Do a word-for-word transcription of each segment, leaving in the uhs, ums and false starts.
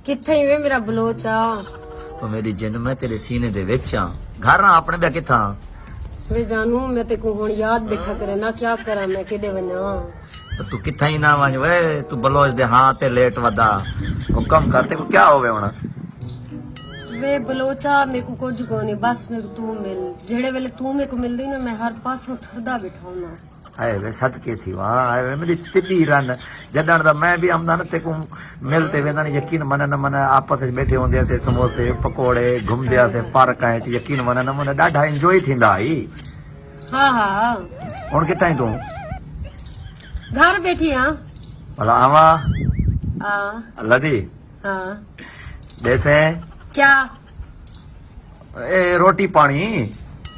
کتھے ہی وے میرا بلوچ آ؟ او میری جند، میں تیرے سینے دے وچ آں۔ گھر آں اپݨے، ٻیا کتھاں؟ وے جانو، میں تیکوں ہݨ یاد ٻیٹھا کرے نا، کیا کراں میں، کیݙے ونڄاں؟ او توں کتھاں ہی نہ ونڄ وے، توں بلوچ دے ہاں تے لیٹ ودا۔ حکم کر، تیکوں کیا ہووے ہݨ؟ وے بلوچا، میکوں کجھ کونی، بس میکوں توں مل۔ جیڑھے ویلے توں میکوں ملدی نا، میں ہر پاسوں ٹھردا ٻیٹھا ہونداں۔ ہائے وے صدقے تھیواں، ہائے وے میݙی تݙی رن، جݙݨ دا میں بھی آمداں نا تیکوں مل تے وینداں نا، یقین منن نہ منن، آپس وچ ٻیٹھے ہوندے سے، سموسے، پکوڑے، گھمدے سے پارکاں وچ، یقین منن نہ منن، ݙاڈھا انجوائے تھیندا ہئی۔ ہاں، ہاں۔ ہݨ کتھاں ہیں توں؟ گھر ٻیٹھی ہاں۔ بھلا آواں؟ ہاں۔ اللہ دی؟ ہاں۔ ݙیسیں؟ کیا؟ اے روٹی پاݨی؟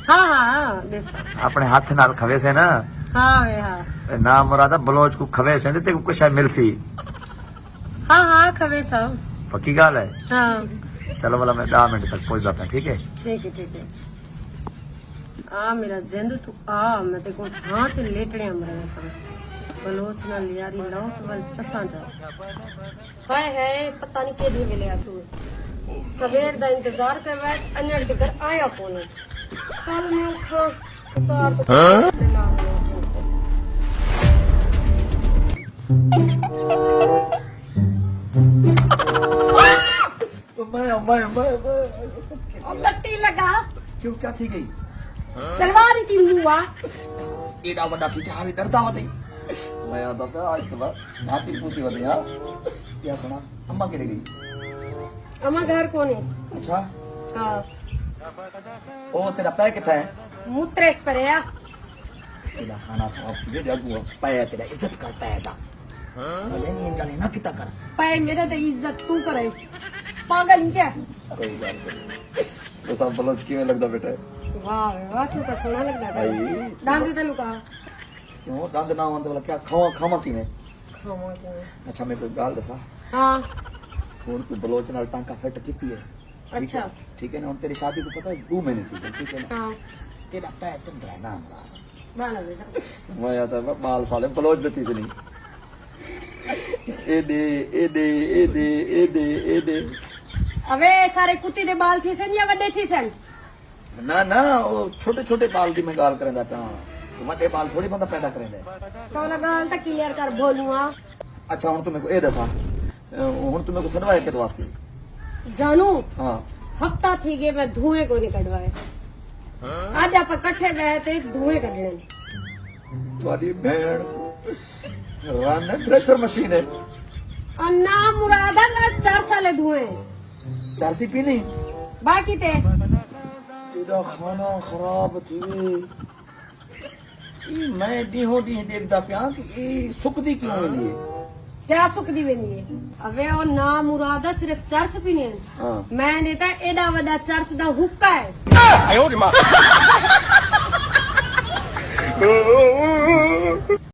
ہاں، ہاں، ݙیساں۔ اپݨے ہتھ نال کھویسیں نا؟ ہاں وے، ہاں۔ اے نامراد بلوچ کوں کھویسیں تے تیکوں کجھ شے ملسی۔ ہاں، ہاں، کھویساں۔ پکی ڳالھ ہے؟ ہاں۔ چلو بھلا میں ݙاہ منٹ تک پہنچدا پیاں، ٹھیک ہے؟ ٹھیک ہے، ٹھیک ہے۔ آ میرا جند، توں آ، میں تیکوں ہاں تے لیٹڑیاں مرویساں۔ بلوچ نال یاری لو تے ول چساں جا۔ ہائے ہائے، پتہ نی کیݙھے ویلے آسوں۔ سویر دا انتظار کرویس، انڄݨ تکر آیا کونی۔ چل میں اٹھاں، اتار تے ہاں؟ میں، میں، میں، میں۔ او ٹٹی لڳا۔ کیوں، کیا تھی ڳئی؟ تلوار ہی تھی منہ آ۔ ایݙا وݙا تھی تے ہاوی ݙردا ودے۔ میں آہدا پیا، اڄ تاں گھاٹی پوتی ودے ہاں۔ کیا سݨا؟ اماں کیݙے ڳئی؟ اماں گھر کونی۔ اچھا۔ ہاں۔ او تیݙا پئے کتھاں ہے؟ متریس پرے آ۔ تیݙا کھانا خراب تھی ڳیا، اڳوں پئے تیݙا، عزت کر پئے دا۔ سمجھ نہیں، اے ڳالھ نہ کیتا کر۔ پئے میݙا تے عزت توں کرے۔ پاڳل ہیں کیا؟ کوئی ڳالھ نہیں۔ تے سب بلوچ کیویں لڳدا ٻیٹھا ہے؟ واہ وے واہ، توں تاں سوہݨا لڳدا پئے۔ بھائی۔ ݙند تینوں کہا۔ کیوں؟ ݙند نہ ہوون تے بھلا کیا کھاواں، کھاواں کیویں؟ کھاواں کیویں؟ اچھا، میکوں ہک ڳالھ ݙسا۔ ہاں۔ ہݨ توں بلوچ نال ٹانکا فٹ کیتی ہے۔ ٹھیک ہے؟ اچھا۔ ٹھیک ہے نا، ہݨ تیݙی شادی کوں پتہ ہے، ݙو مہینے تھی ڳئے، ٹھیک ہے نا؟ ہاں۔ تیݙا پئے چنگا ہے نا مراد۔ ٻال ہوے سا۔ میں آہدا پیا ٻال سالے بلوچ دے تھیسن۔ ایݙے، ایݙے، ایݙے، ایݙے، ایݙے۔ اوے سارے کتی دے ٻال تھیسن یا وݙے تھیسن؟ نہ، نہ، او چھوٹے چھوٹے ٻال دی میں ڳالھ کریندا پیاں۔ وݙے ٻال تھوڑی بندہ پیدا کریندا ہے۔ کملا ڳالھ تاں کلیئر کر، بولوں آ۔ اچھا، ہݨ توں میکوں اے ݙسا، ہݨ توں میکوں سݙوائے کیندے واسطے؟ جانو، ہاں۔ ہفتہ تھی ڳئے میں دھوئیں کونی کڈھوائے۔ اڄ آپاں کٹھے ٻہہ تے دھوئیں کڈھݨے۔ تہاݙی بھیݨ رن ہے، تھریشر مشین ہے۔ او نامراد، نہ چرس آلے دھوئیں۔ چرسی پیندی؟ باقی تے۔ تیݙا کھانا خراب تھیوے۔ اے میں ݙینہوں ݙینہہ ݙیکھدا پیاں کہ اے سکدی کیوں ویندی ہے؟ کیا سکدی ویندی ہے؟ اوے او نامراد صرف چرس پیندی ہے۔ ہاں۔ میں نے تاں ایݙا وݙا چرس دا حقہ ہے۔